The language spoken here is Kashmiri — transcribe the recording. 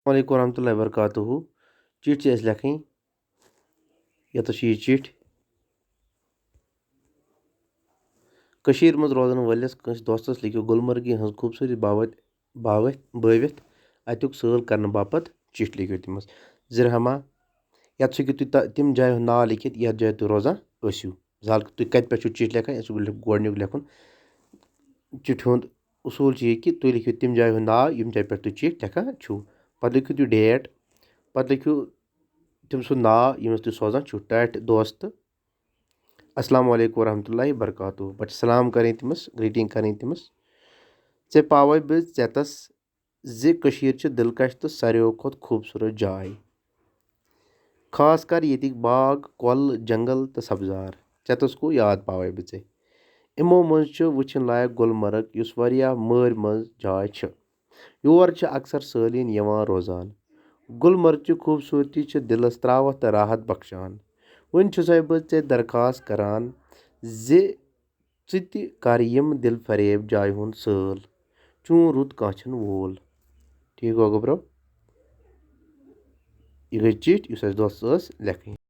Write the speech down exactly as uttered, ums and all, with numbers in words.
السلام علیکم ورحمۃ اللہ وبرکاتہ۔ چِٹھۍ چھِ اَسہِ لیکھٕنۍ۔ یَتَس چھِ یہِ چِٹھۍ۔ کٔشیٖرِ منٛز روزَن وٲلِس کٲنٛسہِ دوستَس لیکھِو گُلمرگہِ ہٕنٛز خوٗبصوٗرتی باوتھ، باوتھ، بٲوِتھ اَتیُک سٲل کرنہٕ باپتھ چِٹھۍ لیکھِو تٔمِس۔ زِرہما، یَتَس ہیٚکِو تُہۍ تہ-، تِم جایہِ ہُنٛد ناو لیکھِتھ، یَتھ جایہِ تُہۍ روزان ٲسِو۔ مثال، تُہۍ کَتہِ پٮ۪ٹھ چھِو چِٹھۍ لیکھان، اَسہِ گۄڈٕ لیکھُن گۄڈٕنیُک لیکھُن۔ چِٹھِ ہُنٛد اصوٗل چھُ یہِ کہِ تُہۍ لیکھِو تِم جایہِ ہُنٛد ناو، یِم جایہِ پٮ۪ٹھ تُہۍ چِٹھۍ لیکھان چھِو۔ پَتہٕ لیکھِو تُہۍ date، پَتہٕ لیکھِو تٔمۍ سُنٛد ناو، ییٚمِس تُہۍ سوزان چھِو، ٹاٹھۍ دوست۔ السلام علیکم ورحمۃ اللہ وبرکاتہ۔ پَتہٕ چھِ سلام کَرٕنۍ تٔمِس، greeting کَرٕنۍ تٔمِس۔ ژےٚ پاوَے بہٕ ژٮ۪تَس زِ کٔشیٖر چھِ دِلکش تہٕ ساروِیو کھۄتہٕ خوٗبصوٗرت جاے۔ خاص کر ییٚتِکۍ باغ، کۄلہٕ، جنگل تہٕ سبزار۔ ژےٚ تس کو یاد پاوے بہٕ ژےٚ۔ یِمو منٛز چھِ وٕچھِنۍ لایق گُلمرگ، یُس واریاہ مٲرۍ منٛز جاے چھِ۔ یور چھِ اکثر سٲلین یِوان روزان۔ گُلمرگ چہِ خوٗبصوٗرتی چھِ دِلس تراوتھ تہٕ راحت بخشان۔ وۄنۍ چھُسے بہٕ ژےٚ درخواست کران زِ ژٕ تہِ کر یِم دِل فریب جایہِ ہُنٛد سٲل۔ چون رُت کانٛہہ چھُنہٕ وول۔ ٹھیٖک گوٚو گوٚبرو؟ یہِ گٔے چِٹھۍ یُس اَسہِ دوستَس ٲس لیکھٕنۍ۔